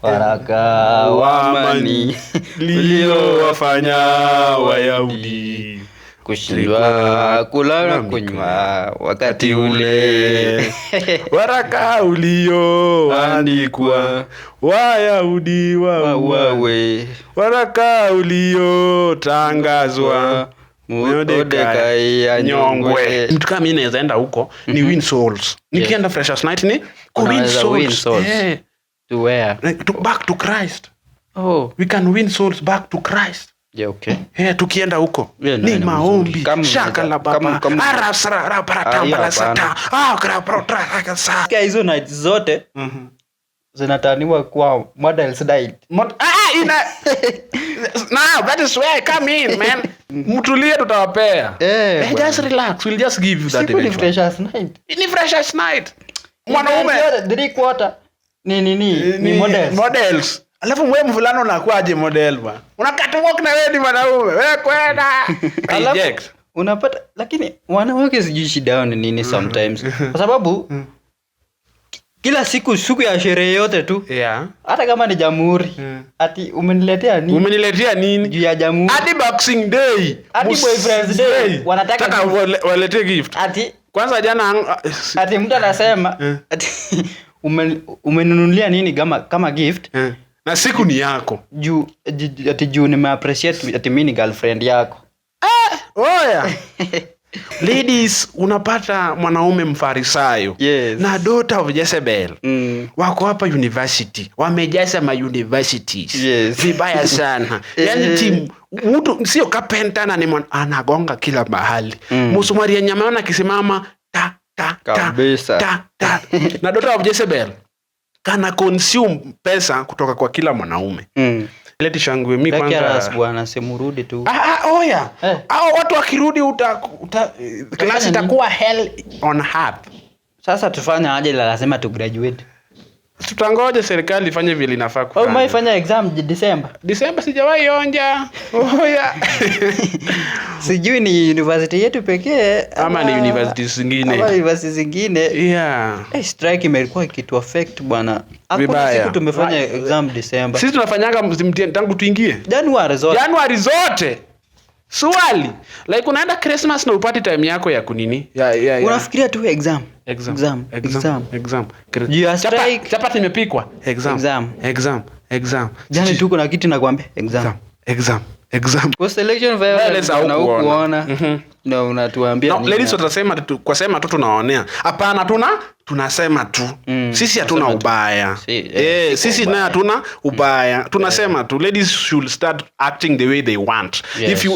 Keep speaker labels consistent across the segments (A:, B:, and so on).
A: Waraka wa amani
B: uliowafanya Wayahudi
A: kushindwa kula na kunywa wakati ule.
B: Waraka ulioandikwa Wayahudi wauawe,
A: Wawe
B: waraka uliotangazwa
A: Mordekai anyongwe.
B: Mtu kama mimi naweza enda huko ni win souls. Nikienda Freshers Night ni ku win
A: Unaweza win
B: souls.
A: souls.
B: Eh,
A: To where?
B: like, back to Christ.
A: Oh.
B: We can win souls back to Christ.
A: Yeah, okay.
B: Eh, tukienda huko
A: Yeah,
B: ni
A: ni
B: maombi
A: mzuri. Kama
B: shaka la baba ara sara ra para
A: Ah, hiyo
B: tamba la sata
A: hapana.
B: ah kra pro tra ka sa.
A: Sikia hizo night zote zinataniwa kuwa models night.
B: Ah, now that is where I come in, man. Mtulie, tutawapea.
A: Eh,
B: Eh,
A: bwana.
B: just relax, we'll just give you that
A: Siku ni
B: eventually.
A: freshers night.
B: Ni freshers night, mwanaume.
A: Yote, three quarter ni ni ni models.
B: Models. Alafu mwe mvulana unakuwaje model bwana? Una catwalk na wewe ni mwanaume, wewe kwenda.
A: Alafu,
B: Reject.
A: unapata, lakini wanawake sijui shida yao ni nini sometimes, kwa sababu kila siku, siku ya sherehe yote tu, hata kama ni jamhuri, ati umeniletea nini?
B: Umeniletea nini?
A: Juu ya jamhuri.
B: Hadi Boxing Day.
A: Hadi Boyfriend's Day, wanataka
B: Taka
A: gift.
B: walete gift.
A: Ati
B: Kwanza jana
A: ati mtu anasema ati umenunulia nini kama gift?
B: Na siku ni yako.
A: Juu ati juu nimeappreciate ati mimi ni girlfriend yako.
B: Oya. Ladies, unapata mwanaume mfarisayo na daughter of Jezebel wako hapa university, wamejaza ma universities vibaya sana. Yani team mtu sio carpenter na ni anagonga kila mahali. Msumari ya nyama akisimama ta ta ta
A: Kabisa.
B: ta ta. Na daughter of Jezebel kana consume pesa kutoka kwa kila mwanaume. Leti shangwe mi
A: Lecturers
B: kwanza.
A: bwana, simurudi tu.
B: Ah, ah, oya. Hao watu wakirudi uta class
A: nini?
B: itakuwa hell on earth.
A: Sasa tufanye aje? La lazima tu graduate.
B: Tutangoja serikali ifanye vile inafaa
A: Wewe
B: kufanya.
A: umeifanya exam December?
B: December sijawahi onja. Oya.
A: Sijui ni university yetu pekee
B: Ama ni universities zingine.
A: Ama university zingine. Eh, strike imekuwa ikitu affect bwana. Hakuna
B: Vibaya.
A: siku tumefanya exam December.
B: Sisi tunafanyaga mtihani tangu tuingie.
A: January zote.
B: January zote. Swali. Like unaenda Christmas na upati time yako ya kunini? Ya.
A: Unafikiria tu exam.
B: Exam.
A: Exam.
B: Exam.
A: Exam.
B: Exam.
A: Juu ya strike.
B: Chapati imepikwa. Exam.
A: Exam.
B: Exam. Exam.
A: Jana tu kuna kitu nakwambia exam.
B: Exam. Exam.
A: Kwa selection violence
B: Violence
A: na
B: haukuona.
A: hukuona. Na unatuambia
B: No,
A: nini?
B: ladies watasema tu, kwa sema tu tunaonea. Hapana, tunasema tu. Sisi hatuna
A: tunasema tu.
B: ubaya.
A: Si, si
B: Sisi
A: kwa
B: naye hatuna ubaya. Tunasema tu ladies should start acting the way they want.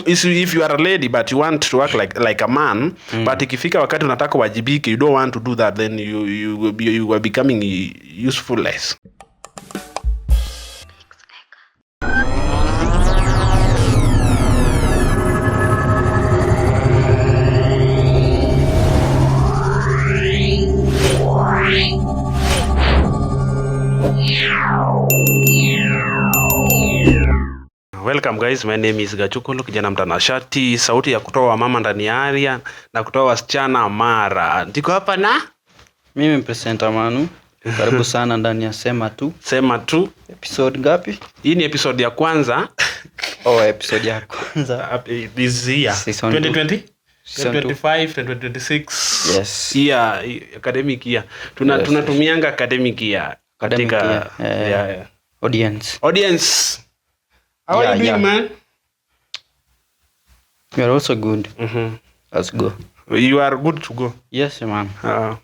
B: If you are a lady but you want to act like a man, but ikifika wakati unataka uwajibike, you don't want to do that, then you are becoming usefulness. Welcome guys, my name is Gachukolo, kijana mtanashati, sauti ya kutoa wamama ndani ya area na kutoa wasichana mara. Ndiko hapa na
A: Mimi presenter Manu. Karibu sana ndani ya Sema Tu.
B: Sema Tu.
A: Episode ngapi?
B: Hii ni episode ya kwanza.
A: Oh, episode ya kwanza.
B: This year.
A: Season two.
B: 2020?
A: Season two.
B: 2025, 2026.
A: Yes.
B: Year, academic year. Tunatumianga academic year.
A: Academic
B: Katika,
A: year,
B: yeah, yeah.
A: Audience.
B: Audience. How are
A: Yeah,
B: you doing,
A: yeah.
B: man?
A: We are also good. Let's go.
B: You are good to go.
A: Yes, man.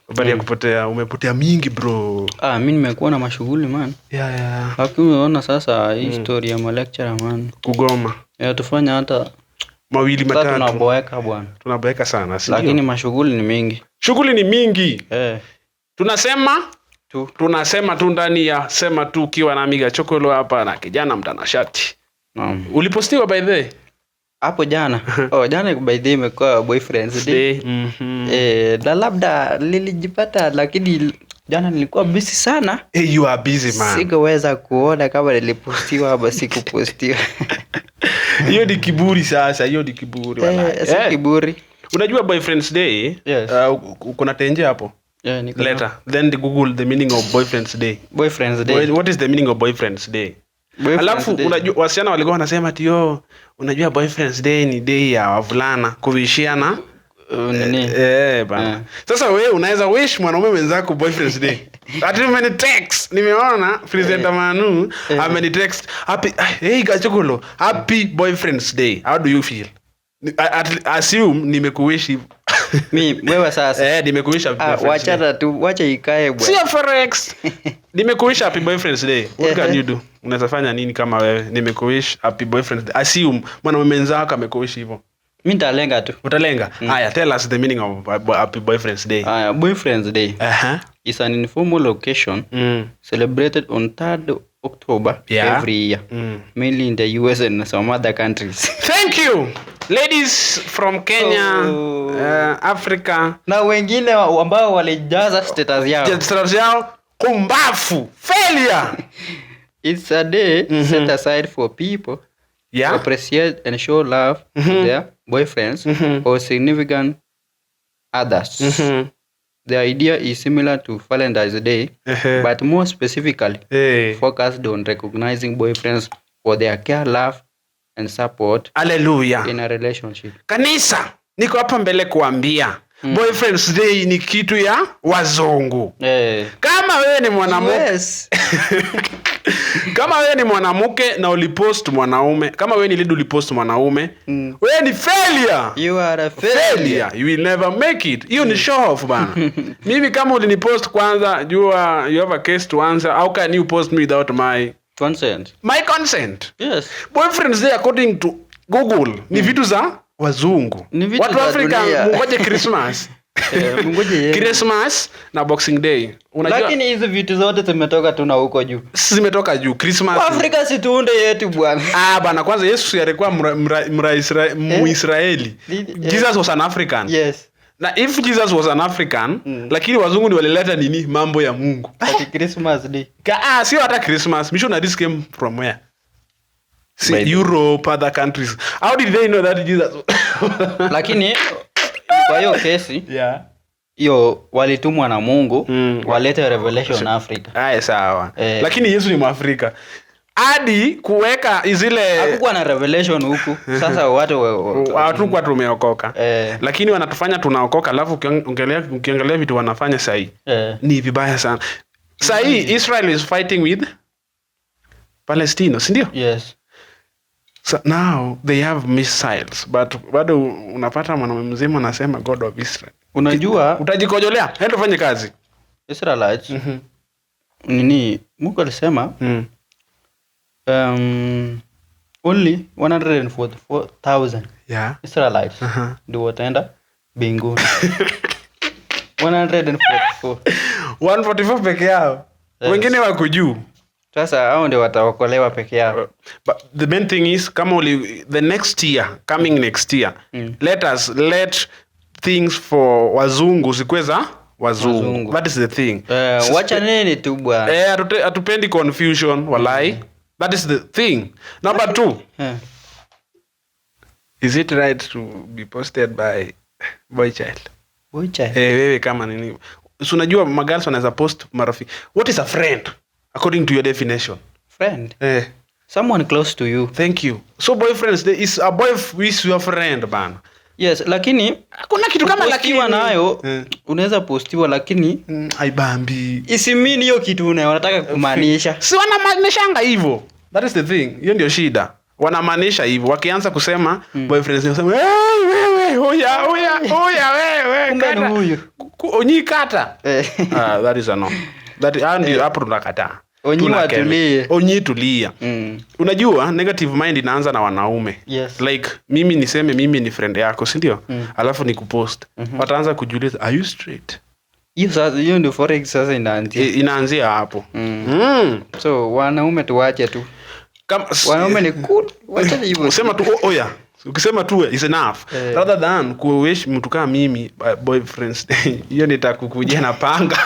B: Habari ya kupotea, umepotea mingi bro.
A: Ah, mimi nimekuwa na mashughuli man.
B: Yeah, yeah.
A: Lakini unaona sasa hii story ya malecturer man.
B: Kugoma.
A: Inatufanya hata
B: Mawili
A: sasa
B: matatu.
A: tunaboeka bwana.
B: Tunaboeka sana, si ndio?
A: Lakini mashughuli ni mingi.
B: Shughuli ni mingi. Tunasema
A: Tu.
B: Tunasema tu ndani ya Sema Tu ukiwa na Amiga Chokolo hapa na kijana mtanashati.
A: Naam.
B: Ulipostiwa by the way?
A: Hapo jana. Oh, jana by the way imekuwa boyfriend's day.
B: Day.
A: Na labda nilijipata, lakini jana nilikuwa busy sana.
B: Hey, you are busy man.
A: Sikuweza kuona kama nilipostiwa ama sikupostiwa.
B: Hiyo ni kiburi sasa, hiyo ni kiburi walai.
A: Si kiburi.
B: Unajua boyfriend's day?
A: Yes.
B: Kuna tenje hapo?
A: Yeah, niko na-
B: Later. Then the Google the meaning of boyfriend's day.
A: Boyfriend's day.
B: What is the meaning of boyfriend's day?
A: Boyfriend's
B: Alafu
A: day.
B: unajua wasichana walikuwa wanasema ati yo, unajua boyfriend's day ni day ya wavulana kuwishiana.
A: Nini?
B: Eh, bana.
A: Eh.
B: Sasa wewe unaweza wish mwanaume mwenzako boyfriend's day. Ati umeni text, nimeona presenter Manu ameni text happy, hey Gachukolo, happy boyfriend's day. How do you feel? Assume nimekuwish hivyo.
A: Mi wewe sasa.
B: Eh, nimekuwish happy
A: Ah,
B: boyfriend's day.
A: wachana tu, wacha ikae bwana.
B: Sio forex. Nimekuwish happy boyfriend's day. What can you do? Unaweza fanya nini kama wewe? Nimekuwish happy boyfriend's day. Assume mwanaume mwenzako amekuwish hivyo.
A: Mi nitalenga tu.
B: Utalenga. Haya, tell us the meaning of happy boyfriend's day.
A: Aya, boyfriend's day is an informal occasion celebrated on 3rd October every year, mainly in the US and some other countries.
B: Thank you. Ladies from Kenya,
A: Oh.
B: Africa.
A: Na wengine ambao walijaza status yao.
B: Status yao kumbafu. Failure.
A: It's a day set aside for people to appreciate and show love to their boyfriends or significant others. The idea is similar to Valentine's Day, but more specifically focused on recognizing boyfriends for their care, love, and support
B: Hallelujah.
A: in a relationship.
B: Kanisa, niko hapa mbele kuambia Boyfriend's Day ni kitu ya wazungu. Kama wewe ni mwanamke,
A: Yes.
B: kama wewe ni mwanamke na ulipost mwanaume, kama wewe ni lead ulipost mwanaume, wewe ni failure.
A: You are a failure.
B: Failure. You will never make it. Hiyo ni show off bana. Mimi kama ulinipost kwanza, jua you have a case to answer. How can you post me without my
A: consent?
B: My consent.
A: Yes.
B: Boyfriend's Day according to Google ni vitu za wazungu.
A: Ni vitu
B: Watu
A: za
B: Afrika
A: dunia.
B: mungoje Christmas.
A: Mungoje yeye.
B: Christmas na Boxing Day. Unajua
A: Lakini hizi vitu zote zimetoka tu na huko juu.
B: zimetoka juu Christmas.
A: Afrika si tuunde yetu bwana.
B: Ah bana, kwanza Yesu alikuwa Muisraeli. Jesus was an African.
A: Yes.
B: Na if Jesus was an African, lakini wazungu ni walileta nini mambo ya Mungu.
A: Ati Christmas Day.
B: Sio hata Christmas. Missionaries came from where? See,
A: By the-
B: Europe, other countries. How did they know that Jesus?
A: Lakini kwa hiyo kesi hiyo walitumwa na Mungu walete revelation Africa.
B: Haya sawa. Lakini Yesu ni Mwafrika. Hadi kuweka zile
A: hakukuwa na revelation huku. Sasa watu
B: hatukuwa tumeokoka. Lakini wanatufanya tunaokoka, alafu ukiangalia vitu wanafanya sahi. Ni vibaya sana. Sahi Israel is fighting with Palestine, si ndio?
A: Yes.
B: So now they have missiles, but bado unapata mwanaume mzima anasema God of Israel.
A: Unajua
B: utajikojolea, enda ufanye kazi.
A: Israelites. Nini Mungu alisema only 144,000 Israelites ndio wataenda mbinguni. 144.
B: 144 peke yao.
A: Yes.
B: Wengine wako juu.
A: Sasa hao ndio wataokolewa peke yao.
B: But the main thing is kama uli, the next year, coming next year, let things for wazungu zikuwe za wazungu.
A: Wazungu.
B: That is the thing.
A: Wacha nini tu bwana.
B: Hatupendi confusion walai. That is the thing. Number 2. Is it right to be posted by boy child?
A: Boy child.
B: Wewe kama nini? Si unajua magirls wanaweza post marafiki. What is a friend according to your definition?
A: Friend. Someone close to you.
B: Thank you. So boyfriends, there is a boy is your friend bana.
A: Yes, lakini
B: hakuna kitu kama lakini
A: postiwa nayo, unaweza postiwa lakini
B: haibambi.
A: Isimini hiyo kitu unataka kumaanisha.
B: Si wanamaanishanga hivyo. That is the thing. Hiyo ndio shida. Wanamaanisha hivyo. Wakianza kusema boyfriends wanasema, hey, wewe, oya, oya, oya, wewe,
A: Kumbe ni
B: kata.
A: huyu.
B: Onyi kata. That is a no. That ndio hapo tunakataa.
A: Onyi
B: Tunakemea.
A: watulie.
B: Onyi tulia. Unajua negative mind inaanza na wanaume.
A: Yes.
B: Like mimi niseme mimi ni friend yako, si ndio? Alafu nikupost. Wataanza kujiuliza, are you straight?
A: Hiyo sasa, hiyo ndio forex sasa inaanzia.
B: Inaanzia hapo.
A: So wanaume tuache tu.
B: Kama
A: wanaume ni cool, wacha hivyo.
B: Usema tu, oh, oya. Ukisema tu is enough. Rather than kuwish mtu kama mimi boyfriends. Hiyo nitakukujia na panga.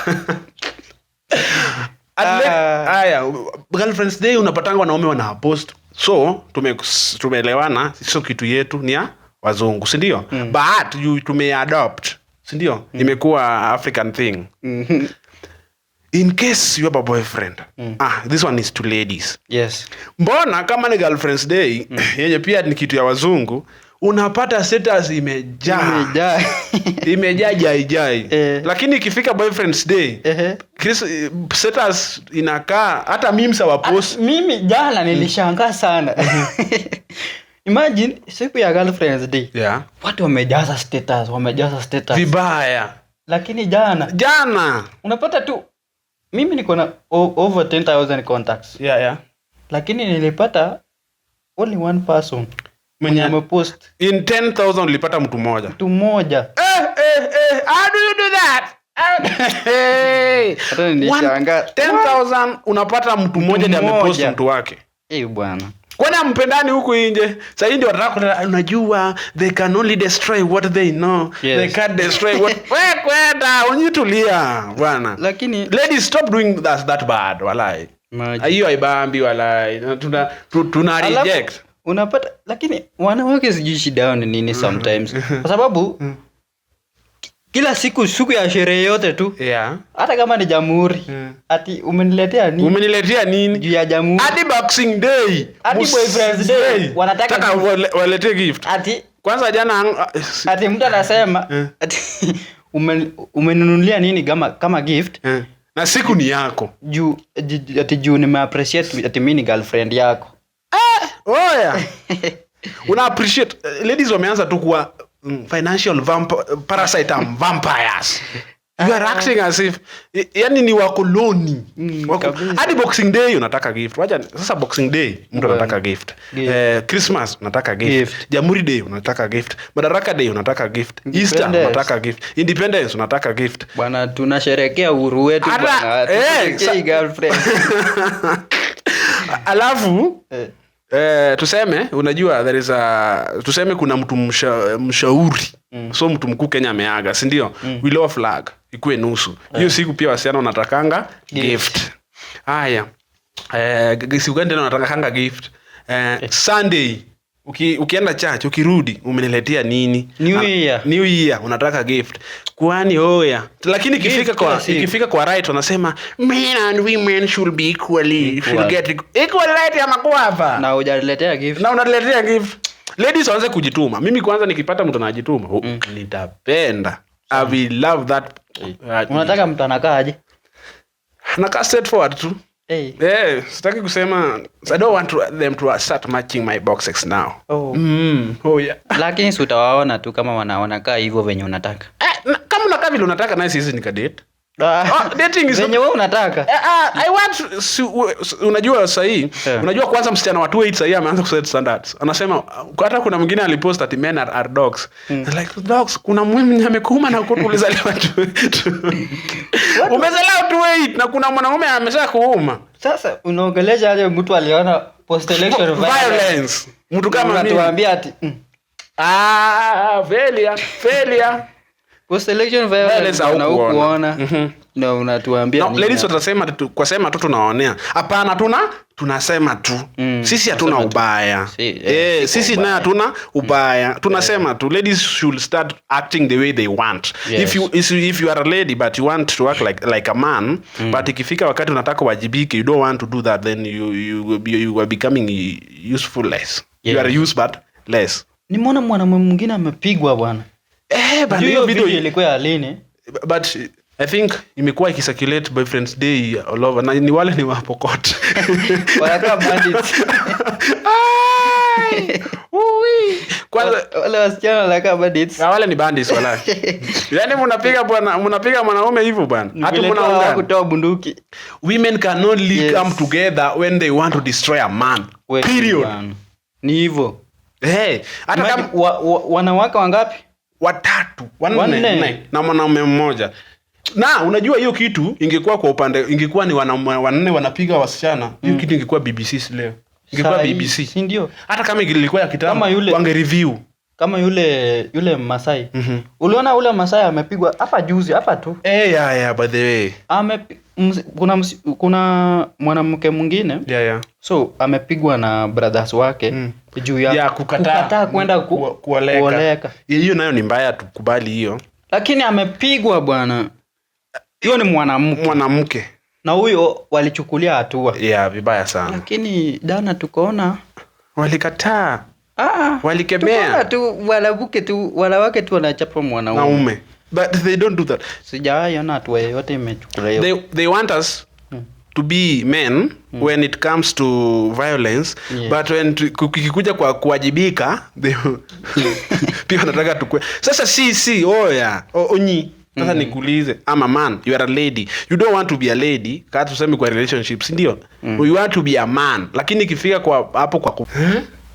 B: Haya, girlfriends day unapatanga wanaume wana post. So tumeelewana, sio kitu yetu, ni ya wazungu, si ndio? But you tumeadopt. Sindio? Imekuwa African thing. In case you have a boyfriend, this one is to ladies. Mbona kama ni Girlfriend's Day, yenye pia ni kitu ya wazungu, unapata status imejaa.
A: Imejaa.
B: Imejaa jai jai. Lakini ikifika Boyfriend's Day, Chris, status inakaa hata memes hawapost.
A: Mimi jana nilishangaa sana. Imagine siku ya Girlfriend's Day. Watu wamejaza status, wamejaza status.
B: Vibaya.
A: Lakini jana,
B: Jana.
A: Unapata tu mimi niko na over 10,000 contacts. Lakini nilipata only one person
B: Mwenye
A: mwenye amepost.
B: In 10,000 ulipata mtu mmoja.
A: Mtu mmoja.
B: How do you do that? Hey.
A: Hata nilishangaa.
B: 10,000 unapata mtu mmoja ndiye amepost
A: Mmoja.
B: mtu wake.
A: Eh, bwana.
B: Kwani hampendani huku nje? Sasa hii ndio wanataka kuleta, unajua they can only destroy what they know. They can't destroy what. Wewe kwenda, unyitulia bwana.
A: Lakini
B: ladies, stop doing that bad walai.
A: Imagine.
B: Hiyo haibambi walai. Tuna
A: Alafu,
B: reject.
A: unapata, lakini wanawake sijui shida yao ni nini sometimes. Kwa sababu kila siku, siku ya sherehe yote tu. Hata kama ni jamhuri. Ati umeniletea nini?
B: Umeniletea nini?
A: Juu ya jamhuri.
B: Hadi Boxing Day.
A: Hadi Boyfriend's Day. Wanataka
B: Taka
A: gift.
B: waletee gift.
A: Ati
B: kwanza jana
A: ati mtu anasema ati umenunulia nini kama gift?
B: Na siku ni yako.
A: Juu, ati juu nime appreciate ati mimi ni girlfriend yako.
B: Oya. Una appreciate, ladies wameanza tu kuwa financial parasite and vampires. You are acting as if yani ni wakoloni.
A: Kabisa.
B: Hadi Boxing Day unataka gift. Wacha sasa Boxing Day mtu anataka gift.
A: Gift.
B: Christmas unataka gift.
A: Gift.
B: Jamhuri Day unataka gift. Madaraka Day unataka gift. Easter
A: Independence.
B: unataka gift. Independence unataka gift.
A: Bwana tunasherehekea uhuru wetu
B: Hata,
A: bwana. Tusherehekee girlfriend.
B: Alafu, tuseme unajua there is a, tuseme kuna mtu mshauri. So mtu mkuu Kenya ameaga, si ndio? We lower flag ikuwe nusu. Hiyo siku pia wasichana wanatakanga
A: Gift.
B: gift. Haya. Siku gani tena wanatakanga gift? Sunday ukienda church ukirudi umeniletea nini?
A: New Year.
B: New Year unataka gift. Kwani oya. Lakini
A: Gift kila siku.
B: ikifika kwa right wanasema men and women should be equally,
A: Equal.
B: should get equal right ya makwava.
A: Na hujaletea gift.
B: Na unaletea gift. Ladies waanze kujituma. Mimi kwanza nikipata mtu anajituma, oh, nitapenda. I will love that.
A: Unataka mtu anakaa aje?
B: Nakaa straightforward tu.
A: Hey.
B: Sitaki kusema, I don't want them to start matching my boxes now.
A: Oh.
B: Oh yeah.
A: Lakini si utawaona tu kama wanakaa hivyo venye unataka.
B: Kama unakaa vile unataka naye sisi nika date. Oh, dating is
A: venye wewe unataka.
B: I want si, si, unajua sahi, unajua kwanza msichana wa 28 sahi ameanza kuset standards. Anasema hata kuna mwingine alipost ati men are dogs. Like dogs, kuna mwenye amekuuma na ulizaliwa tu. Umezaliwa 28 na kuna mwanaume amesha kuuma.
A: Sasa unaongelesha aje mtu aliona post election violence?
B: Violence. Mtu kama mimi.
A: Unatuambia ati,
B: Failure, failure.
A: Post election violence
B: Violence
A: na
B: haukuona.
A: hukuona. Na unatuambia
B: No,
A: nini
B: ladies
A: hapa?
B: watasema tu, kwa sema tu tunaonea. Hapana, tunasema tu. Sisi hatuna
A: Tunasema tu.
B: ubaya.
A: Si, si
B: Sisi
A: kwa
B: naye
A: ubaya.
B: hatuna ubaya. Tunasema tu ladies should start acting the way they want. If you are a lady but you want to act like a man, but ikifika wakati unataka uwajibike, you don't want to do that, then you are becoming useless. You are used but less.
A: Nimeona mwanamume mwingine amepigwa bwana.
B: But
A: Sijui
B: hiyo
A: hiyo
B: video
A: video ilikuwa ya lini?
B: But I think imekuwa ikicirculate Boyfriend's Day all over. Na ni wale ni wa Pokot.
A: Wanakaa bandits.
B: Ai! Ui! Kwanza
A: Wale wasichana wanakaa bandits.
B: Na wale ni bandits wala. Yaani mnapiga bwana, mnapiga mwanaume hivyo bwana.
A: Ni
B: Hata
A: vile tu
B: mnaungana.
A: hawakutoa bunduki.
B: Women can only come together when they want to destroy a man.
A: Wait,
B: Period.
A: bwana. Ni hivyo.
B: Hey, hata
A: Imagine,
B: kama
A: wanawake wangapi?
B: Watatu, wanne,
A: Wanne.
B: nne, na mwanaume mmoja. Na unajua hiyo kitu ingekuwa kwa upande, ingekuwa ni wanaume wanne wanapiga wasichana, hiyo kitu ingekuwa BBC leo. Ingekuwa
A: Sahi,
B: BBC.
A: si ndio?
B: Hata kama ilikuwa ya kitambo,
A: Kama yule
B: wange review.
A: Kama yule Masai. Uliona yule Masai amepigwa hapa juzi hapa tu.
B: Yeah, yeah, by the way.
A: Kuna mwanamke mwingine.
B: Yeah, yeah.
A: So amepigwa na brothers wake juu ya
B: Ya, kukataa.
A: kukataa kwenda
B: Kuoleka.
A: kuoleka.
B: Hiyo nayo ni mbaya, tukubali hiyo.
A: Lakini amepigwa bwana. Hiyo ni mwanamke.
B: Mwanamke.
A: Na huyo walichukulia hatua.
B: Yeah, vibaya sana.
A: Lakini jana tukaona
B: walikataa. Walikemea.
A: Tukaona tu wanawake tu, wanawake tu wanachapa mwanaume.
B: Naume. But they don't do that.
A: Sijawahi ona hatua yoyote imechukuliwa.
B: They want us to be men when it comes to violence, but when kikikuja kwa kuwajibika, pia wanataka tukue. Sasa si oya, onyi. Sasa nikuulize, I'm a man, you are a lady. You don't want to be a lady, kama tuseme kwa relationships, ndio? You want to be a man. Lakini ikifika kwa hapo kwa Huh?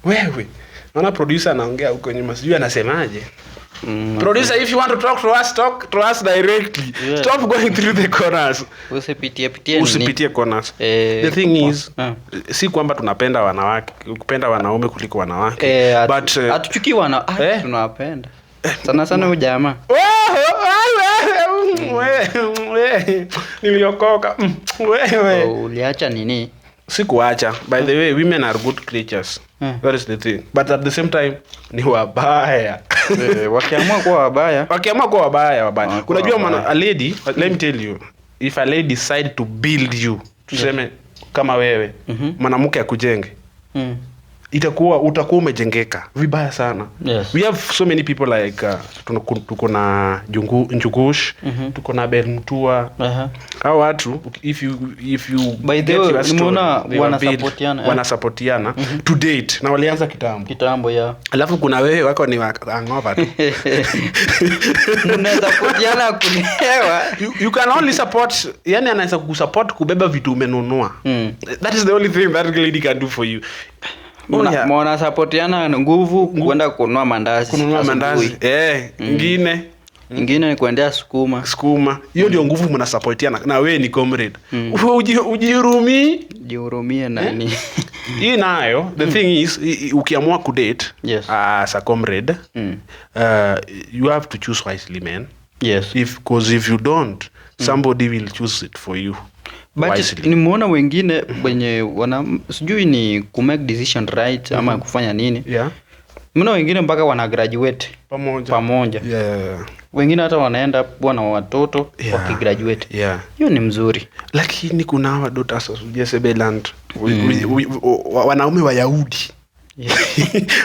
B: Wewe. Naona producer anaongea huko nyuma, sijui anasemaje. Producer, if you want to talk to us, talk to us directly. Stop going through the corners.
A: Usipitie pitie nini?
B: Usipitie corners. The thing is, si kwamba tunapenda wanawake, kupenda wanaume kuliko wanawake. But,
A: Hatuchukii tunawapenda. Sana sana huyu jamaa.
B: Niliokoka. Wewe.
A: Oh, uliacha nini?
B: Sikuacha. By the way, women are good creatures. That is the thing. But at the same time, ni wabaya.
A: Wakiamua kuwa wabaya.
B: Wakiamua kuwa wabaya, wabaya.
A: Wanakuwa
B: Unajua
A: wabaya.
B: maana, a lady, let me tell you, if a lady decide to build you, tuseme kama wewe, mwanamke akujenge. Utakuwa umejengeka vibaya sana. We have so many people like tuko na Njugush, tuko na Ben Mutua. Hao watu, if you
A: By the
B: get
A: way,
B: your story,
A: nimeona
B: they were built,
A: wanasapotiana, eh.
B: wanasapotiana to date na walianza kitambo.
A: Kitambo, yeah.
B: Alafu kuna wewe wako ni hangover tu.
A: Mnasapotiana kulewa.
B: You can only support, yani anaweza kukusupport kubeba vitu umenunua. That is the only thing that lady can do for you.
A: Mnasapotiana nguvu kwenda kununua mandazi.
B: Kununua
A: Asubuhi.
B: mandazi. Ingine.
A: Ingine ni kuendea sukuma.
B: Sukuma. Hiyo ndio nguvu mnasapotiana. Na wewe ni comrade. Ujihurumii.
A: Jihurumie nani?
B: Hii nayo, the thing is, ukiamua kudate, as a comrade, you have to choose wisely, man. If, because if you don't, somebody will choose it for you.
A: But
B: wisely.
A: nimeona wengine wenye wana sijui ni ku make decision right ama kufanya nini. Nimeona wengine mpaka wana graduate
B: Pamoja.
A: pamoja. Wengine hata wanaenda kuwa na watoto wakigraduate. Hiyo ni mzuri.
B: Lakini kuna hawa daughters of Jezebel and wanaume wa Yahudi.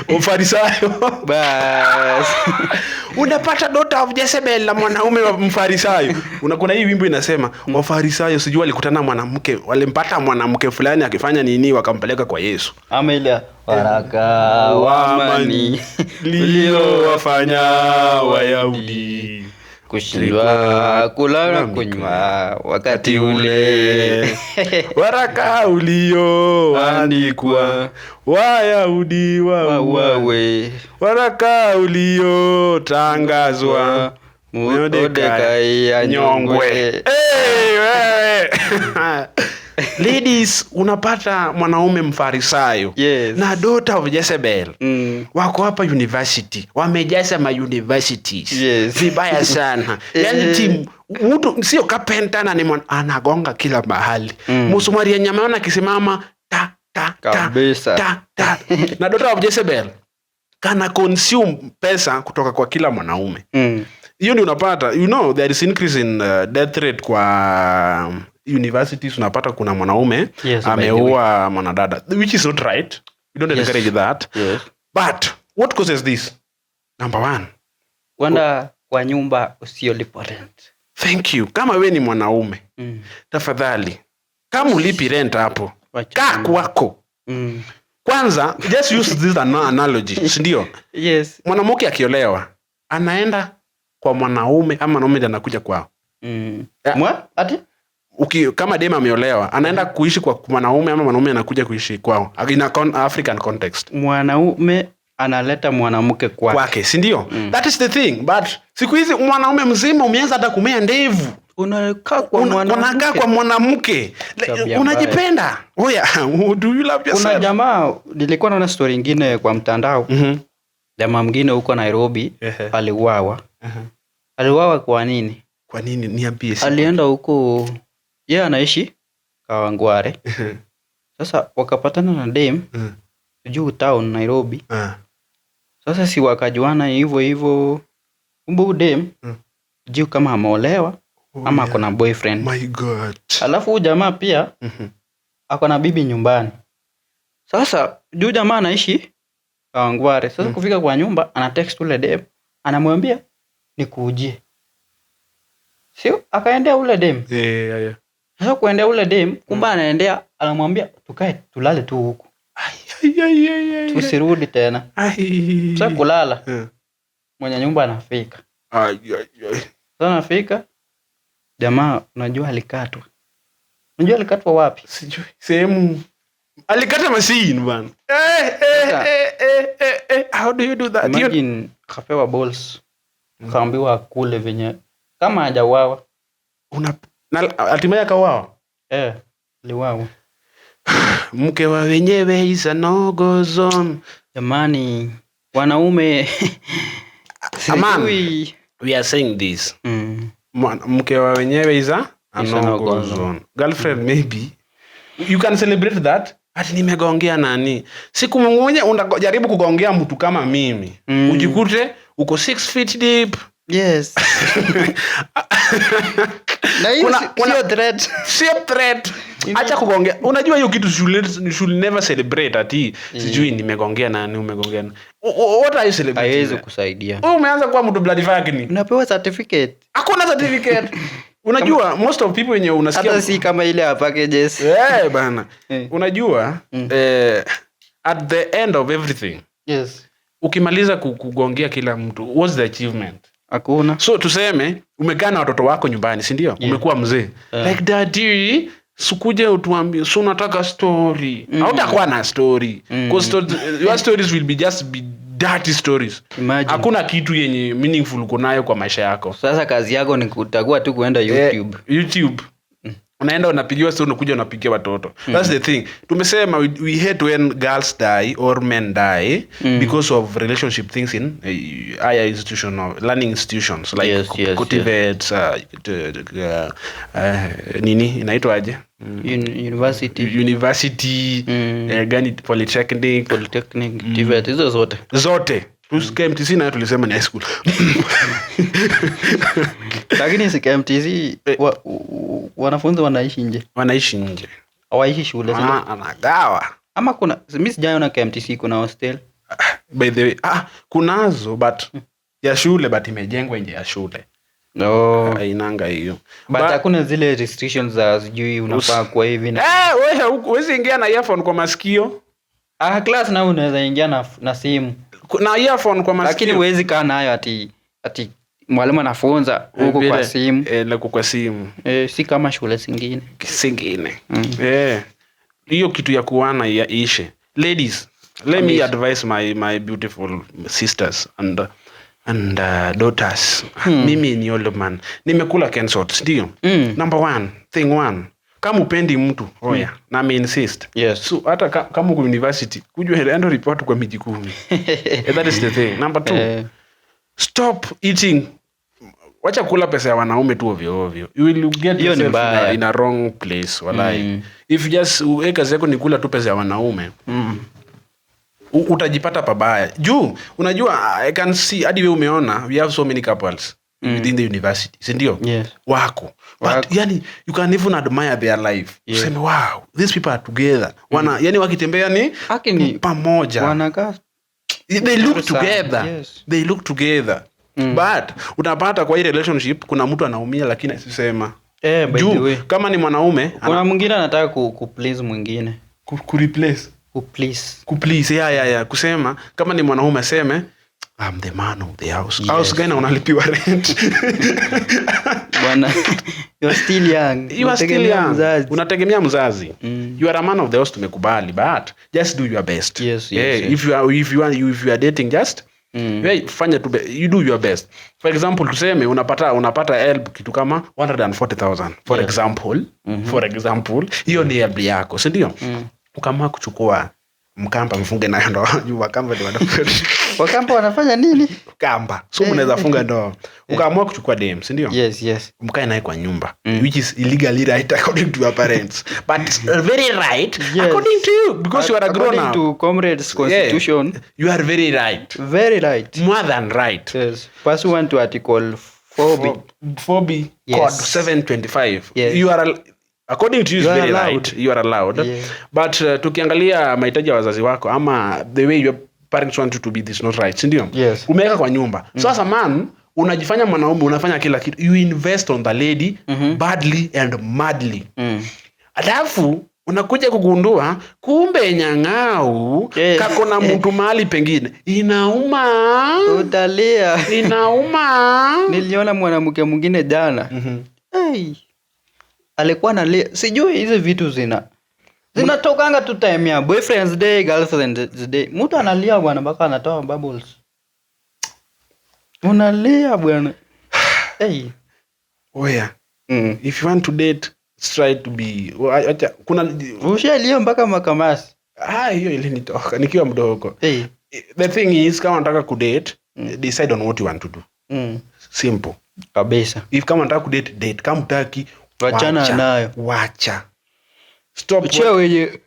B: Mfarisayo.
A: Bas.
B: Unapata daughter of Jezebel na mwanaume wa Mfarisayo. Kuna hii wimbo inasema, Wafarisayo sijui walikutana mwanamke, walimpata mwanamke fulani akifanya nini wakampeleka kwa Yesu.
A: Ama ile waraka wa amani
B: uliowafanya Wayahudi
A: kushindwa kula na kunywa wakati ule.
B: Waraka ulioandikwa Wayahudi
A: wauawe.
B: Waraka uliotangazwa
A: Mordekai anyongwe.
B: Hey, wewe. Ladies, unapata mwanaume Mfarisayo na daughter of Jezebel. Wako hapa university, wamejaza ma universities. Vibaya sana. Yani team, mtu sio carpenter na ni anagonga kila mahali. Msumari ya nyama akisimama ta ta ta
A: Kabisa.
B: ta ta. Na daughter of Jezebel kana consume pesa kutoka kwa kila mwanaume. Hiyo ndio unapata, there is increase in death rate kwa universities. Unapata kuna mwanaume
A: Yes, by the way.
B: ameua mwanadada, which is not right. We don't encourage that. But what causes this? Number one,
A: Kwenda kwa nyumba usiolipa rent.
B: Thank you. Kama we ni mwanaume, tafadhali kama ulipi rent hapo,
A: Wacha
B: kaa
A: mimi.
B: kwako. Kwanza just use this analogy, si ndio? Mwanamke akiolewa anaenda kwa mwanaume ama mwanaume ndiye anakuja kwao?
A: Mwa? Ati?
B: Kama dem ameolewa anaenda kuishi kwa mwanaume ama mwanaume anakuja kuishi kwao? In a African context.
A: Mwanaume analeta mwanamke kwake.
B: Kwake, si ndio? That is the thing. But siku hizi mwanaume mzima umeanza hata kumea ndevu.
A: Unakaa kwa mwanamke.
B: Unakaa kwa mwanamke.
A: Tabia mbaya.
B: Unajipenda. Oh yeah. Do you love yourself?
A: Kuna jamaa nilikuwa naona story nyingine kwa mtandao. Jamaa mwingine huko Nairobi aliuawa. Aliuawa kwa nini?
B: Kwa nini? Niambie siku.
A: Alienda huko, yeye anaishi Kawangware. Sasa wakapatana na dem juu town Nairobi. Sasa si wakajuana hivyo hivyo. Kumbe huyu dem Juu kama ameolewa ama ako na boyfriend.
B: My God.
A: Alafu huyu jamaa pia ako na bibi nyumbani. Sasa juu jamaa anaishi Kawangware. Sasa kufika kwa nyumba, ana text ule dem, anamwambia nikujie. Sio akaendea ule dem. Sasa kuendea ule dem, kumbe anaendea, anamwambia tukae tulale tu huku.
B: Ai, ai, ai, ai, ai.
A: Tusirudi tena.
B: Ai.
A: Sasa kulala. Mwenye nyumba anafika.
B: Ai, ai, ai.
A: Sasa anafika, jamaa unajua alikatwa. Unajua alikatwa wapi?
B: Sijui. Sehemu alikata machine bana.
A: Sasa.
B: How do you do that?
A: Imagine kapewa balls. Kaambiwa akule venye kama hajauawa.
B: Una na hatimaye akauawa.
A: Eh, aliuawa.
B: Mke wa wenyewe is a no go zone.
A: Jamani, wanaume,
B: Aman.
A: sijui.
B: We are saying this. Mke wa wenyewe is a
A: Is a
B: no
A: no
B: go
A: go zone.
B: zone. Girlfriend, maybe you can celebrate that. Ati nimegongea nani? Siku moja unajaribu kugongea mtu kama mimi. Ujikute uko 6 feet deep.
A: Yes. Na hiyo sio threat.
B: Sio threat. Acha kugongea. Unajua hiyo kitu should never celebrate ati sijui nimegongea nani, umegongea nani. What are you celebrating?
A: Haiwezi kusaidia.
B: Wewe umeanza kuwa mtu bloody fucking.
A: Unapewa certificate.
B: Hakuna certificate. Unajua most of people wenye unasikia
A: Hata si kama ile ya packages.
B: Eh, bana. Unajua, at the end of everything, ukimaliza kugongea kila mtu, what's the achievement?
A: Hakuna.
B: So tuseme umekaa na watoto wako nyumbani, si ndio? Umekuwa mzee. Like daddy, sikuje utuambie, so unataka story. Hautakuwa na story. Because your stories will be just be dirty stories.
A: Imagine.
B: Hakuna kitu yenye meaningful uko nayo kwa maisha yako.
A: Sasa kazi yako ni kutakuwa tu kuenda YouTube.
B: YouTube. Unaenda unapigiwa story, unakuja unapigia watoto. That's the thing. Tumesema we hate when girls die or men die because of relationship things in higher institution or learning institutions like KOTVET, nini inaitwaje?
A: University.
B: University, gani, polytechnic.
A: Polytechnic, TVET, hizo zote.
B: Zote. KMTC nayo tulisema ni high school.
A: Lakini si KMTC, wanafunzi wanaishi nje.
B: Wanaishi nje.
A: Hawaishi shule, si ndio?
B: Anagawa.
A: Ama kuna, mimi sijaona KMTC kuna hostel.
B: By the way, kunazo but ya shule, but imejengwa nje ya shule.
A: No.
B: Hainanga hiyo.
A: But hakuna zile restrictions za sijui unafaa kuwa hivi na
B: Wewe huwezi ingia na earphone kwa masikio.
A: Class na unaweza ingia na simu.
B: Na earphone kwa masikio.
A: Lakini huwezi kaa nayo ati mwalimu anafunza huko kwa simu.
B: Na kwa simu.
A: Si kama shule zingine.
B: Zingine. Hiyo kitu ya kuana ishe. Ladies, let me
A: Kabisa.
B: advise my beautiful sisters and daughters. Mimi ni old man. Nimekula Kensot, ndio. Number one, thing one. Kama upendi mtu, oya, na me insist. So hata kama uko university, kujua endo report kwa miji 10. That is the thing. Number two, stop eating. Wacha kula pesa ya wanaume tu ovyo ovyo. You will get
A: Hiyo ni
B: yourself
A: mbaya.
B: in a wrong place, walai. If just uweke kazi yako ni kula tu pesa ya wanaume, utajipata pabaya. Juu, unajua, I can see, hadi wewe umeona, we have so many couples within the university, si ndio? Wako. But,
A: Wako.
B: you can even admire their life. Useme, wow, these people are together. Wakitembea ni
A: Haki ni
B: pamoja.
A: Wanakaa
B: They look
A: sana.
B: together. They look together. But utapata kwa hii relationship kuna mtu anaumia lakini asisema.
A: By
B: Juu,
A: the way.
B: kama ni mwanaume,
A: Kuna mwingine anataka ku please mwingine.
B: Ku replace.
A: Ku please.
B: Ku please, yeah, yeah, yeah. Kusema kama ni mwanaume aseme I'm the man of the house. House gani unalipiwa rent?
A: Bwana, you are still young.
B: You are still
A: Unategemea
B: young.
A: mzazi.
B: Unategemea mzazi. You are a man of the house, tumekubali, but just do your best.
A: Yes, yes, yes.
B: If you are, if you are, if you are dating, just wewe fanya tu you do your best. For example, tuseme unapata help kitu kama 140,000. For example, for example, hiyo ni help yako, si ndio? Ukaamua kuchukua mkamba mfunge nayo ndoa. Juu wakamba ndio wanafanya.
A: Wakamba wanafanya nini?
B: Kamba. So mnaweza funga ndoa. Ukaamua kuchukua dem, si ndio?
A: Yes, yes.
B: Mkae naye kwa nyumba, which is illegally right according to your parents, but very right according to you because you are a grown
A: According
B: up.
A: to comrades constitution,
B: You are very right.
A: Very right.
B: More than right.
A: Yes. Pursuant to article 4B.
B: 4B
A: Yes.
B: code 725.
A: Yes.
B: You are according to you is
A: You are
B: very
A: allowed.
B: right. You are allowed.
A: Yeah.
B: But tukiangalia mahitaji ya wazazi wako ama the way your parents want you to be, this is not right, si ndio?
A: Yes.
B: Umeweka kwa nyumba. Sasa man, unajifanya mwanaume, unafanya kila kitu. You invest on the lady badly and madly. Alafu unakuja kugundua kumbe nyang'au kako na mtu mahali pengine. Inauma.
A: Utalia.
B: Inauma.
A: Niliona mwanamke mwingine jana. Hey. Alikuwa analia. Sijui hizi vitu zinatokanga tu time ya boyfriend's day, girlfriend's day. Mtu analia bwana mpaka anatoa bubbles. Unalia bwana. Hey.
B: Oya. If you want to date, try to be, acha, kuna
A: Ushalia mpaka makamasi.
B: Ah, hiyo ilinitoka nikiwa mdogo.
A: Hey.
B: The thing is, kama unataka kudate, decide on what you want to do. Simple.
A: Kabisa.
B: If kama unataka kudate, date. Kama hutaki,
A: Wachana
B: wacha.
A: nayo.
B: Wacha. Stop.
A: Achia wenye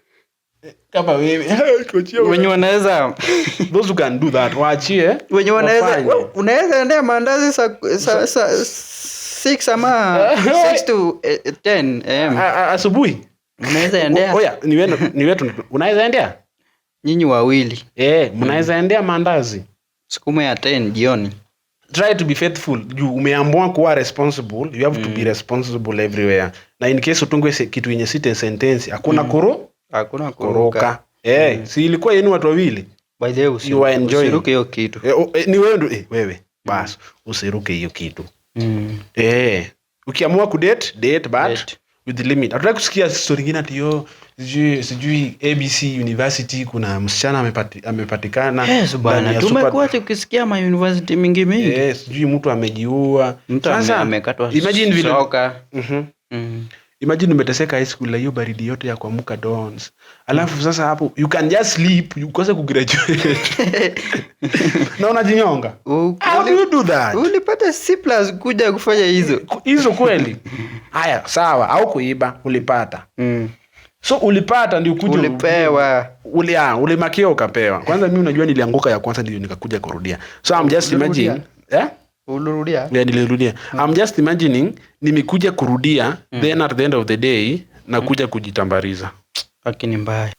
B: Kama wewe. Kuachia
A: wenye wanaweza
B: those who can do that, waachie.
A: wenye wanaweza
B: Wafanye.
A: unaweza endea maandazi sa 6 ama 6 to 10 am.
B: Asubuhi.
A: Unaweza endea.
B: Oya, ni wewe, ni wetu. Unaweza endea?
A: Nyinyi wawili.
B: Mnaweza endea maandazi.
A: Siku ya 10 jioni.
B: Try to be faithful. Juu umeamua kuwa responsible, you have to be responsible everywhere. Na in case utungwe kitu yenye site sentence, hakuna
A: Hakuna kuruka.
B: kuruka. Si ilikuwa yenu watu wawili?
A: By the way,
B: You are enjoying.
A: usiruke hiyo kitu.
B: Ni wewe ndio, wewe. Bas, usiruke hiyo kitu. Ukiamua kudate, date but
A: Date.
B: with the limit. Hatutaki kusikia story nyingine ati yo sijui ABC University kuna msichana amepatikana.
A: Yes, bwana,
B: ndani ya
A: tumekuwa
B: super
A: tukisikia ma university mingi mingi.
B: Sijui mtu amejiua.
A: Mtu
B: Sasa,
A: amekatwa
B: imagine vile
A: soka.
B: Imagine umeteseka high school na hiyo baridi yote ya kuamka dawns. Alafu sasa hapo you can just sleep, ukose kugraduate. Na unajinyonga. How do you do that?
A: Ulipata C plus kuja kufanya hizo.
B: Hizo kweli? Haya, sawa, au kuiba ulipata. So ulipata ndio ukuje
A: Ulipewa.
B: Ulimakia ukapewa. Kwanza mimi unajua nilianguka ya kwanza ndio nikakuja kurudia. So I'm just
A: Ulirudia?
B: imagine, eh?
A: Ulirudia?
B: Yeah, nilirudia. I'm just imagining nimekuja kurudia, then at the end of the day nakuja kujitambariza.
A: Lakini mbaya.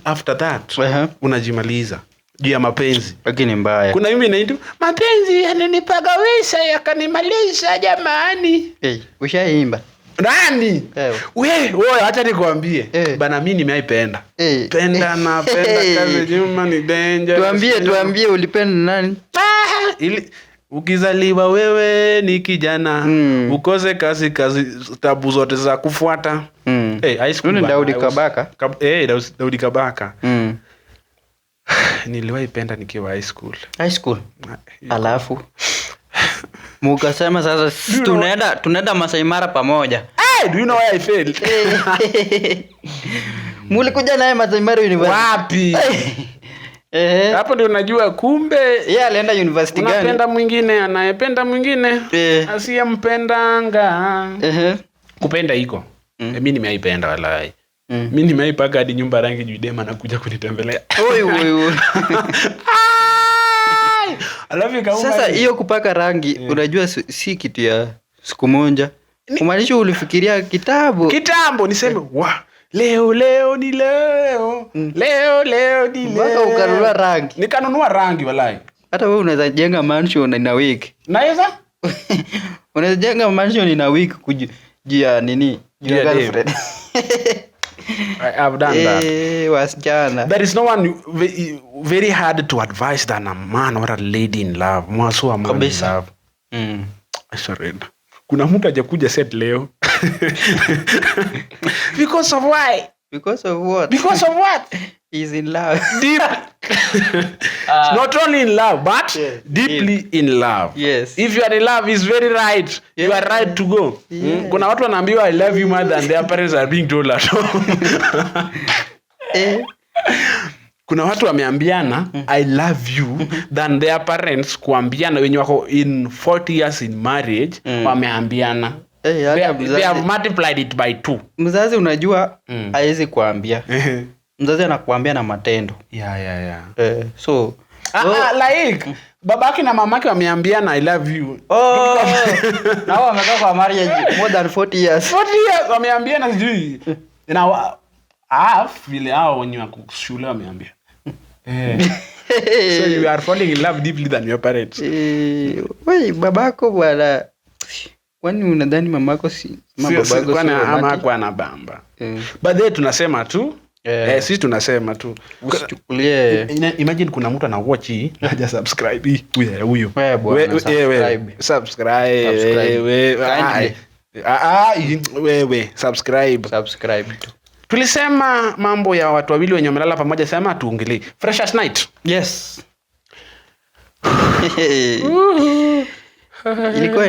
B: After that, unajimaliza juu ya mapenzi.
A: Lakini mbaya.
B: Kuna mimi inaitwa mapenzi yananipagawisha yakanimaliza jamani.
A: Hey, ushaimba?
B: Nani?
A: Ewe.
B: Wewe acha nikwambie. Bana mimi nimeipenda. Penda na penda kazi nyuma ni danger.
A: Tuambie ulipenda nani?
B: Ili ukizaliwa wewe ni kijana, ukose kazi tabu zote za kufuata. High school
A: Yule
B: bana,
A: Daudi
B: I was
A: Kabaka.
B: Daudi Kabaka. Niliwahi penda nikiwa high school.
A: High school. Alafu mukasema sasa
B: Do you know
A: tunaenda Masai Mara pamoja.
B: Hey, do you know why I failed?
A: Mulikuja naye Masai Mara University.
B: Wapi? Hapo ndio unajua kumbe
A: Yeye alienda university gani?
B: Unapenda mwingine, anayependa mwingine, asiyempendanga. Kupenda iko. Mimi nimeipenda walai. Mimi nimeipaka hadi nyumba rangi juu dema anakuja kunitembelea.
A: Oi, oi, oi.
B: Ai! Alafu ikauma
A: Sasa
B: ni-
A: hiyo kupaka rangi, unajua si kitu ya siku moja. Kumaanisha ulifikiria kitambo.
B: Kitambo niseme wa leo leo ni leo. Leo leo ni
A: Mpaka
B: leo.
A: ukanunua rangi.
B: Nikanunua rangi walai.
A: Hata wewe unaweza jenga mansion in a week.
B: Naweza?
A: Unaweza jenga mansion in a week juu ya nini? Juu ya
B: Juu ya dem.
A: girlfriend.
B: I have done that.
A: Wasichana.
B: There is no one very hard to advise than a man or a lady in love. Mwasu a man in
A: Kabisa.
B: love. I surrender. Kuna mtu hajakuja set leo. Because of why?
A: Because of what?
B: Because of what?
A: He's in love.
B: Deep. Not only in love, but deeply in love. If you are in love, it's very right. You are right to go. Kuna watu wanaambiwa I love you more than their parents are being told at home. Kuna watu wameambiana I love you than their parents kuambiana wenye wako in 40 years in marriage, wameambiana.
A: Hata
B: They
A: mzazi
B: have multiplied it by 2.
A: Mzazi unajua haezi kuambia. Mzazi anakuambia na matendo. So
B: Ah,
A: Oh.
B: ah, like babake na mamake wameambiana, "I love you."
A: Oh, na wao wamekaa kwa marriage more than 40 years.
B: 40 years wameambiana, sijui na half vile hao wenye wako shule wameambia. Eh. So you are falling in love deeply than your parents.
A: Eh, wei, babako bwana, kwani unadhani mamako si ama babako
B: kwani
A: si
B: ama
A: romantic?
B: hakuwa na bamba.
A: Eh.
B: But then tunasema tu,
A: Eh.
B: eh, sisi tunasema tu.
A: Usichukulie.
B: Imagine kuna mtu ana watch hii haja subscribe hii, huyo huyo.
A: Wewe bwana,
B: Wewe,
A: subscribe.
B: subscribe.
A: Subscribe.
B: Wewe,
A: Kindly.
B: ah, ah, wewe subscribe.
A: Subscribe tu.
B: Tulisema mambo ya watu wawili wenye wamelala pamoja, sema tuongelee freshers night.
A: Yes.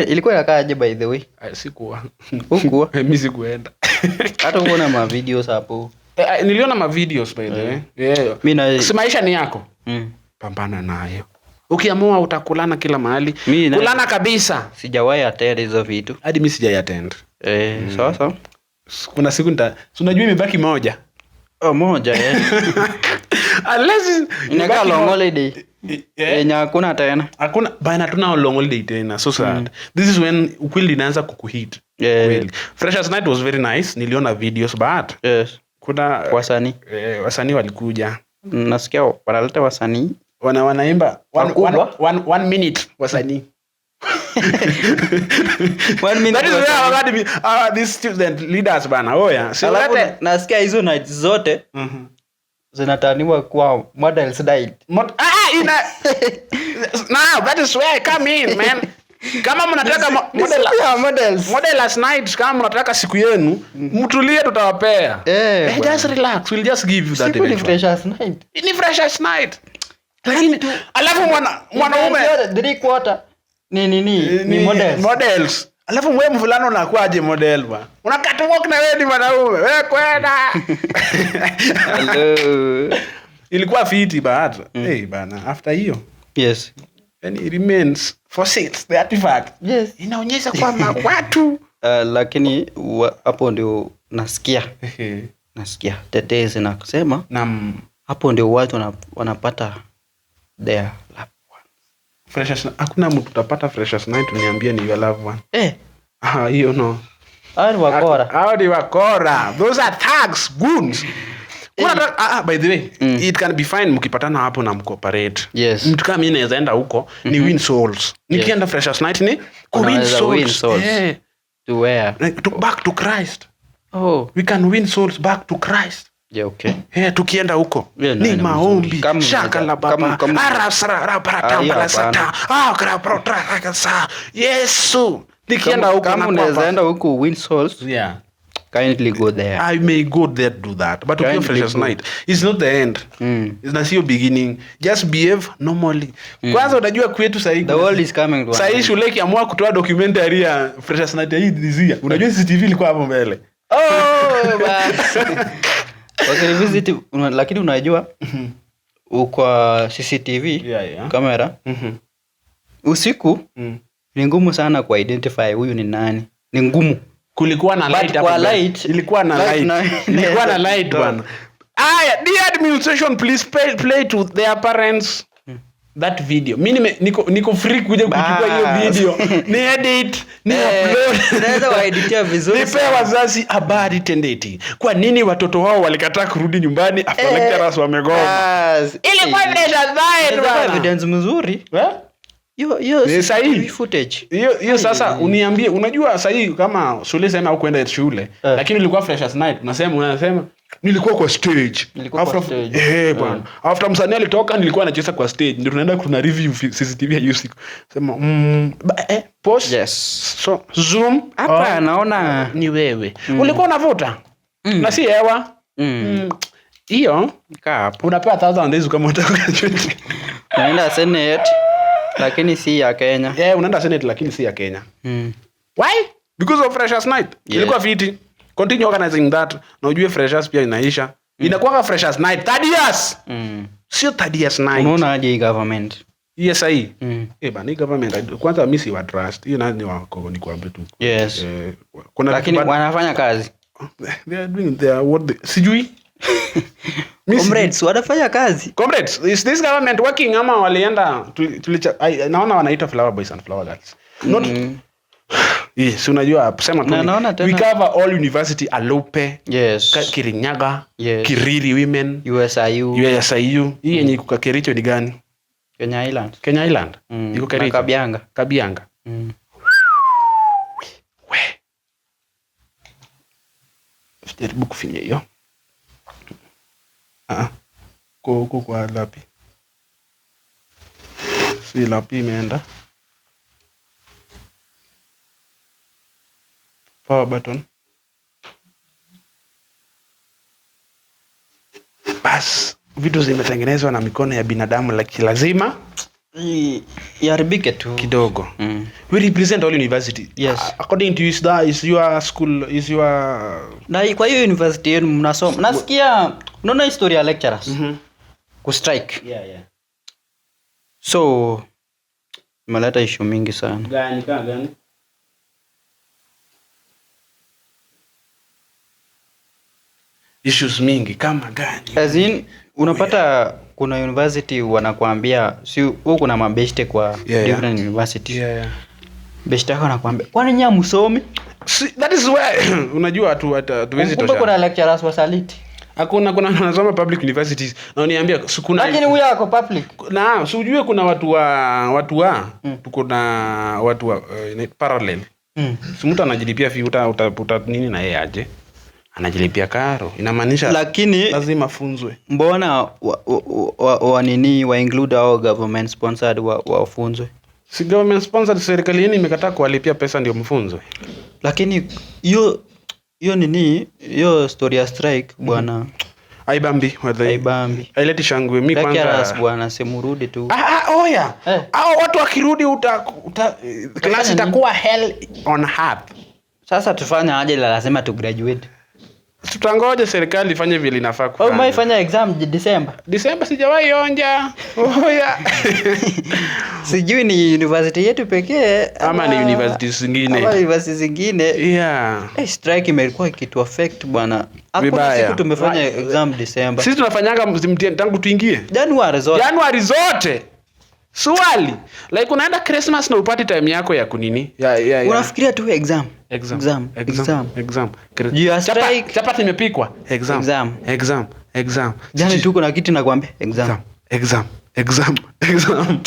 A: Ilikuwa inakaaje, by the way?
B: Ah, sikuwa.
A: Hukuwa?
B: Mimi sikuenda.
A: Hata uona ma videos hapo?
B: Eh, niliona ma videos, by the way. Yeah.
A: Mi na
B: Si maisha ni yako. Pambana nayo. Ukiamua utakulana kila mahali. Kulana kabisa.
A: Sijawahi attend hizo vitu.
B: Hadi mimi sijai attend.
A: Eh, sawa sawa.
B: Kuna siku nita, si unajua imebaki moja.
A: Oh, moja, eh.
B: Unless
A: Inakaa
B: imebaki
A: long holiday.
B: Eh.
A: Yenye hakuna tena.
B: Hakuna bana, tuna long holiday tena. So sad. This is when ukweli inaanza kukuhit. Kweli. Freshers night was very nice. Niliona videos, but kuna
A: Wasanii.
B: Eh, wasanii walikuja.
A: Nasikia wanaleta wasanii.
B: Wanaimba
A: Wakubwa.
B: one minute wasanii.
A: One minute
B: That is where
A: wasanii.
B: our academy, these student leaders bana. Oh yeah. So
A: Alafu nasikia hizo night zote zinataniwa kuwa models night.
B: Ah, now that is where I come in, man. Kama mnataka
A: Ni siku ya models.
B: modelers night, kama mnataka siku yenu, mtulie, tutawapea.
A: Eh,
B: Eh,
A: bwana.
B: just relax, we'll just give you that
A: Siku ni
B: eventually.
A: freshers night.
B: Ni freshers night. Lakini alafu mwanaume
A: Yote, three quarter ni nini? Ni models.
B: Models. Alafu mwe mvulana unakuwaje model ba? Una catwalk na wewe ni mwanaume. Wewe kwenda.
A: Hello.
B: Ilikuwa fiti but hey bana, after hiyo. Yani it remains fossils, the artifact. Inaonyesha kwamba watu
A: Lakini hapo ndio nasikia. Nasikia tetezi na kusema
B: Naam.
A: hapo ndio watu wanapata their loved one.
B: Freshers, hakuna mtu utapata freshers night uniambie ni your loved one. Ah, hiyo no.
A: Hao ni wakora.
B: Hao ni wakora. Those are thugs, goons. Kuna by the way, it can be fine mkipatana hapo na mcooperate. Mtu kama mimi naweza enda huko ni win souls. Nikienda freshers night ni ku win
A: Unaweza
B: souls.
A: win souls. To where?
B: Like, to back to Christ.
A: Oh.
B: We can win souls back to Christ.
A: Yeah, okay.
B: Tukienda huko
A: Yeah,
B: ni
A: no,
B: maombi.
A: mzuri. Kama
B: Shaka la baba. Ara, sara, ra, para,
A: Ah,
B: tamba,
A: hiyo
B: la, sata.
A: hapana.
B: Ah, kra, pro, tra, ra, ka, sa. Yesu. Nikienda huko
A: Kama
B: na
A: unaweza
B: kwapa.
A: enda huko win souls,
B: Yeah.
A: kindly go there.
B: I may go there to do that. But ukiwa
A: Kindly
B: freshers
A: go.
B: night, it's not the end. It's not your beginning. Just behave normally. Kwanza unajua kwetu sahi
A: The
B: kuna
A: world is coming to an
B: sahi
A: end.
B: shule ikiamua kutoa documentary ya freshers night ya hii this year. Unajua CCTV ilikuwa hapo mbele.
A: Oh, bas. Okay, visit, lakini unajua kwa CCTV kamera usiku ni ngumu sana ku identify huyu ni nani. Ni ngumu.
B: Kulikuwa na
A: But
B: light hapo
A: kwa
B: mbele.
A: light,
B: Ilikuwa na
A: light
B: light. Ilikuwa na light bwana. Aya, dear administration, please play to their parents that video. Mimi niko free kuja kuchukua hiyo
A: Bas.
B: video. Ni edit, ni upload.
A: Unaweza waeditia vizuri
B: Nipe
A: sana.
B: wazazi habari tendeti. Kwa nini watoto wao walikataa kurudi nyumbani after lecturers wamegoma?
A: Bas.
B: Ilikuwa freshers night
A: Inaweza kuwa
B: bwana.
A: evidence mzuri.
B: Eh?
A: Hiyo
B: Ni sahihi.
A: CCTV footage.
B: Hiyo sasa uniambie, unajua sahihi kama shule sema au kwenda shule, lakini ilikuwa freshers night, unasema nilikuwa kwa stage.
A: Nilikuwa kwa stage.
B: Bwana. After msanii alitoka nilikuwa nacheza kwa stage. Ndio tunaenda kuna review CCTV ya usiku. Sema, pause. So zoom.
A: Hapa
B: Oh.
A: naona
B: ni wewe. Ulikuwa unavuta? Na si hewa. Hiyo
A: Kaa hapo.
B: unapewa 1000 days kama unataka graduate.
A: Unaenda Senate lakini si ya Kenya.
B: Yeah, unaenda Senate lakini si ya Kenya. Why? Because of freshers night. Ilikuwa fiti. Continue organizing that. Na ujue freshers pia inaisha. Inakuwa freshers night 3 years. Sio 3 years night.
A: Unaona aje hii government?
B: Yes, sahi. Bana, hii government, kwanza mimi si wa trust. Hiyo nani wako ni kuambia tu. Kuna
A: Lakini
B: vitu bado
A: wanafanya kazi.
B: They are doing their what they, sijui.
A: Comrades wanafanya kazi.
B: Comrades, is this government working ama walienda naona wanaitwa flower boys and flower girls. Not Yes, unajua sema tu.
A: Na
B: We cover all university Alupe.
A: Yes.
B: Kirinyaga.
A: Yes.
B: Kiriri women.
A: USIU.
B: USIU. Hii yenye iko Kericho ni gani?
A: Kenya Island.
B: Kenya Island. Iko Kericho.
A: Kabianga.
B: Kabianga. We. Jaribu kufinya hiyo. Huko kwa lapi. Si lapi imeenda. Power button. Bas, vitu zimetengenezwa na mikono ya binadamu, lakini lazima
A: iharibike tu
B: kidogo. We represent all university.
A: Yes.
B: According to you, is your school, is your...
A: Na kwa hiyo university yenu mnasoma. Nasikia unaona historia lecturers. Ku strike.
B: Yeah, yeah.
A: So imeleta issue mingi sana.
B: Gani kama gani? Issues mingi kama gani?
A: As in unapata kuna university wanakuambia si huko kuna mabeshte kwa different universities.
B: Yeah, yeah.
A: Beshte yako anakuambia kwani nyinyi hamsomi?
B: See, that is where unajua hatuwezi
A: Kumbe
B: tosha.
A: kuna lecturers wasaliti.
B: Hakuna, kuna wanasoma public universities. Na uniambia si kuna,
A: lakini huyo ako public.
B: Na si ujue kuna watu wa tuko na watu wa parallel. Si mtu anajilipia fee uta nini na yeye aje? Anajilipia karo. Inamaanisha
A: lakini
B: lazima afunzwe.
A: Mbona wa nini wa include hao government sponsored wafunzwe?
B: Si government sponsored, serikali yenu imekataa kuwalipia pesa ndio mfunzwe.
A: Lakini hiyo nini, hiyo story ya strike bwana.
B: Haibambi,
A: Haibambi.
B: Haileti shangwe. Mimi kwanza
A: Lecturers bwana, simurudi tu.
B: Oya. Hao watu wakirudi class itakuwa hell on earth.
A: Sasa tufanye aje? La lazima tu graduate.
B: Tutangoja serikali ifanye vile inafaa kufanya.
A: Wewe umeifanya exam December?
B: December sijawahi onja. Oya.
A: Sijui ni university yetu pekee
B: ama ni universities zingine.
A: Ama universities zingine.
B: Yeah.
A: Strike imekuwa ikitu affect bwana. Hakuna siku tumefanya exam December.
B: Sisi tunafanyaga mtihani tangu tuingie.
A: January zote.
B: January zote. Swali. Like unaenda Christmas na upate time yako ya kunini? Ya.
A: Unafikiria tu exam.
B: Exam.
A: Exam. Strike.
B: Chapati imepikwa. Exam.
A: Jana tu kuna kitu nakwambia exam.
B: Exam.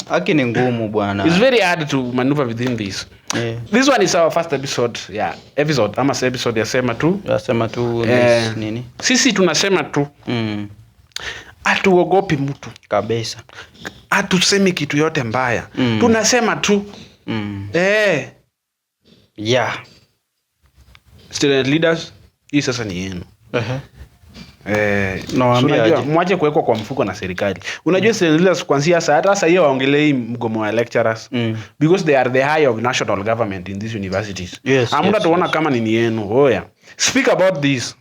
A: Haki ni ngumu bwana.
B: It's very hard to maneuver within this.
A: Yeah.
B: This one is our first episode. Yeah, episode ama episode ya sema tu.
A: Ya sema tu this nini?
B: Sisi tunasema tu. Hatuogopi mtu.
A: Kabisa.
B: Hatusemi kitu yote mbaya. Tunasema tu.
A: Yeah.
B: Student leaders, hii sasa ni yenu.
A: Nawaambia
B: mwache kuwekwa kwa mfuko na serikali. Unajua student leaders kuanzia sasa hata sasa hiyo waongelei mgomo wa lecturers. Because they are the high of national government in these universities.
A: Yes,
B: Hamna tuona kama nini yenu. Oya. Speak about this.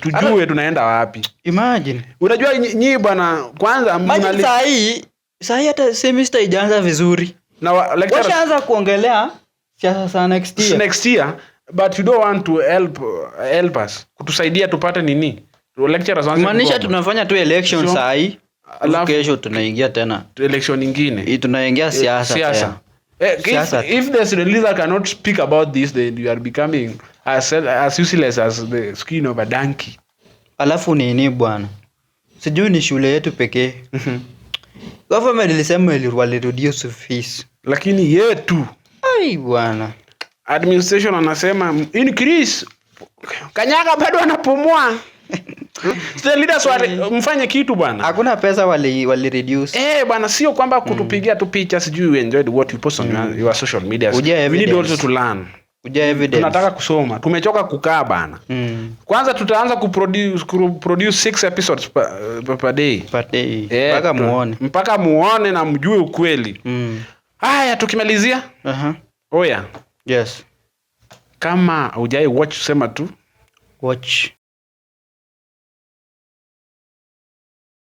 B: Tujue tunaenda wapi.
A: Imagine.
B: Unajua nyinyi bwana kwanza
A: saa hii hata semester ijaanza vizuri.
B: Na lecturers
A: washaanza kuongelea siasa za next year.
B: Next year, but you don't want to help us. Kutusaidia tupate nini? Lecturers waanze.
A: Maanisha tunafanya tu election saa hii. Alafu kesho tunaingia tena
B: election nyingine.
A: Tunaingia siasa tena.
B: If the student leader cannot speak about this, then you are becoming as useless as the skin of a donkey.
A: Alafu nini bwana? Sijui ni shule yetu pekee. Government ilisema walireduce fees.
B: Lakini yetu.
A: Ai bwana.
B: Administration anasema increase. Kanyaga bado anapumua. Student leaders mfanye kitu bwana.
A: Hakuna pesa wali reduce.
B: Bwana sio kwamba kutupigia tu picha sijui you enjoyed what you post on your social media. We need also to learn.
A: Uja evidence.
B: Tunataka kusoma. Tumechoka kukaa bana. Kwanza tutaanza kuproduce 6 episodes per day.
A: Per day. Mpaka muone.
B: Mpaka muone na mjue ukweli. Haya tukimalizia. Oya.
A: Yes.
B: Kama hujai watch sema tu.
A: Watch.